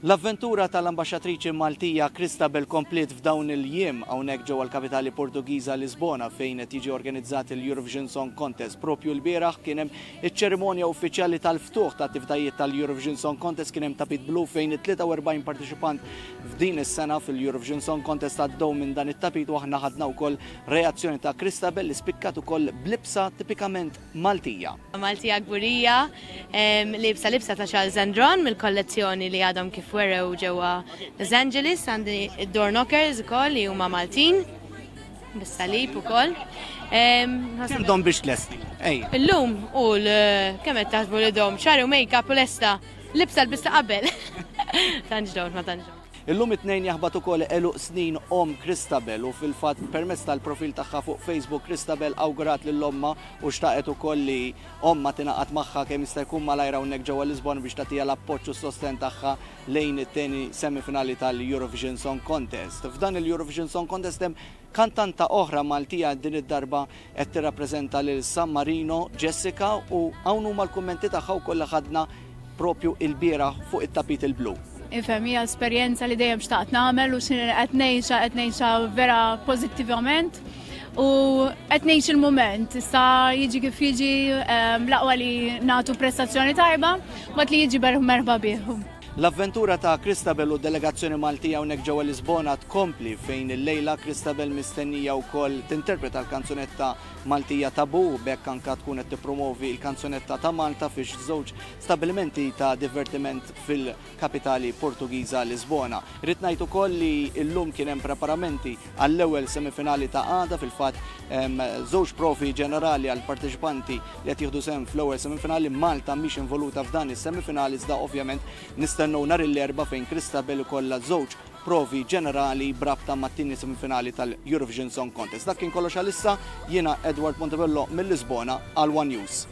L-avventura tal-Ambaxxatriċi Maltija Christabel kompliet f'dawn il-jiem hawnhekk ġewwa l-kapitali Portugiża Lisbona fejn qed jiġi organizzat il-Eurovision Song Contest. Propju lbieraħ kien hemm iċ-ċerimonja uffiċjali tal-ftuħ ta' attivitajiet tal-Eurovision Song Contest kien hemm tapit blu fejn it-43 parteċipant f'din is-sena fil-Eurovision Song Contest għaddew minn dan it-tapit u aħna ħadna wkoll reazzjoni ta' Christabel li spikkat ukoll b'libsa tipikament Maltija. Maltija kburija, liebsa libsa ta' Charles Zandron mill-kollezzjoni li għadhom kif werew ġewwa Los Angeles, għandi id-door knockers ukoll li huma Maltin, bis-salib ukoll. Kemm dom biex tlesti? Illum u kemm qed taħsbu li dom xagħri u make-up u lesta. Libsa l-bista qabel. Tantx dom, ma tantx dom. Illum it-Tnejn jaħbat ukoll għeluq snin omm Christabel u fil-fatt permezz tal-profil tagħha fuq Facebook Christabel awgurat lil ommha u xtaqet ukoll li ommha tingħaqad magħha kemm jista' jkun malajr hawnhekk ġewwa Lisbona biex tagħtiha l-appoġġ u s-sostenn tagħha lejn it-tieni semifinali tal-Eurovision Song Contest. F'dan il-Eurovision Song Contest hemm Kantanta oħra Maltija din id-darba qed tirrappreżenta lil San Marino, Jessica, u hawn huma l-kummenti tagħha wkoll li ħadna propju ilbieraħ fuq it-tapit il-blu. Ifhem, hija esperjenza li dejjem xtaqt nagħmel u qed ngħixha qed ngħixha vera pożittivament u qed ngħix il-mument. Issa jiġi kif jiġi ehm, l-aqwa li nagħtu prestazzjoni tajba, mat li jiġi merħba bih. L-avventura ta' Christabel u d-delegazzjoni Maltija hawnhekk ġewwa Lisbona tkompli fejn illejla Christabel mistennija wkoll tinterpreta l-kanzunetta Maltija Taboo u b'hekk anka tkun qed tippromovi l-kanzunetta ta' Malta fix-żewġ stabbilimenti ta' divertiment fil-kapitali Portugiża Lisbona. Irrid ngħid ukoll li llum kien hemm preparamenti għall-ewwel semifinali ta' għada, fil-fatt żewġ provi ġenerali għall-parteċipanti li qed jieħdu sehem fl-ewwel semifinali. Malta mhix involuta f'dan is-semifinali iżda ovvjament nistennew nhar l-Erbgħa fejn Christabel ikollha żewġ provi ġenerali b'rabta mat-tieni semifinali tal-Eurovision Song Contest. Dak kien kollox għalissa, jiena Edward Montebello minn Lisbona għal One News.